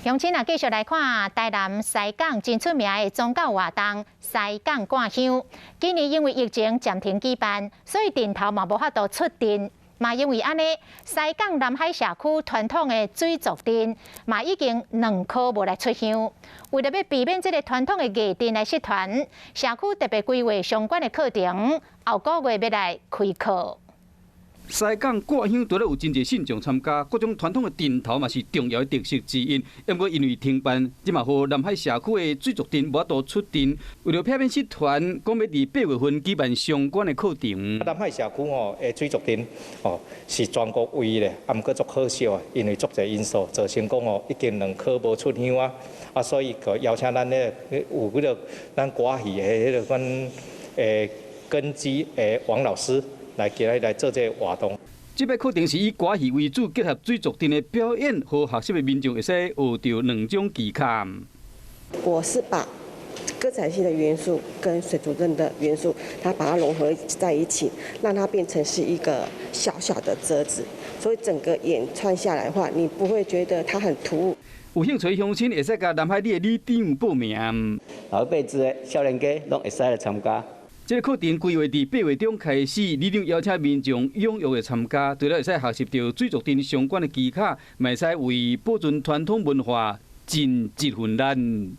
鄉親啊，繼續來看台南西港真出名的宗教活動——西港割香。今年因為疫情暫停舉辦，所以陣頭嘛無法度出陣。嘛因為按呢，西港南海社區傳統的水族陣嘛已經2箍無來出香。為著欲避免這个傳統的藝陣來失傳，社區特別規劃相關的課程，後個月欲來開課。西港割香除了有真濟信眾參加，各種傳統的陣頭嘛是重要的特色之一。毋過因為停辦，這嘛予南海社區的水族陣無法度出陣。為著避免失傳，講欲佇8月份舉辦相關的課程。南海社區吼的水族陣吼是全國唯一的，啊，毋過足可惜啊，因為足濟因素造成講吼已經2箍無出香啊，啊，所以就邀請咱咧有彼个咱歌戲的彼个款根基的王老師來今日來做這个活動。這擺課程是以歌戲為主，結合水族陣的表演，予學習的民眾會使學著兩種技巧。我是把歌仔戲的元素跟水族陣的元素，它把它融合在一起，讓它變成是一個小小的折子，所以整個演串下來的話，你不會覺得它很突兀。有興趣鄉親會使共南海里的里長報名。老輩子的少年家攏會使來參加。這个課程規劃佇8月中開始，里長邀請民眾踴躍的參加，除了會使學習著水族陣相關的技巧，嘛會使為保存傳統文化盡一份力。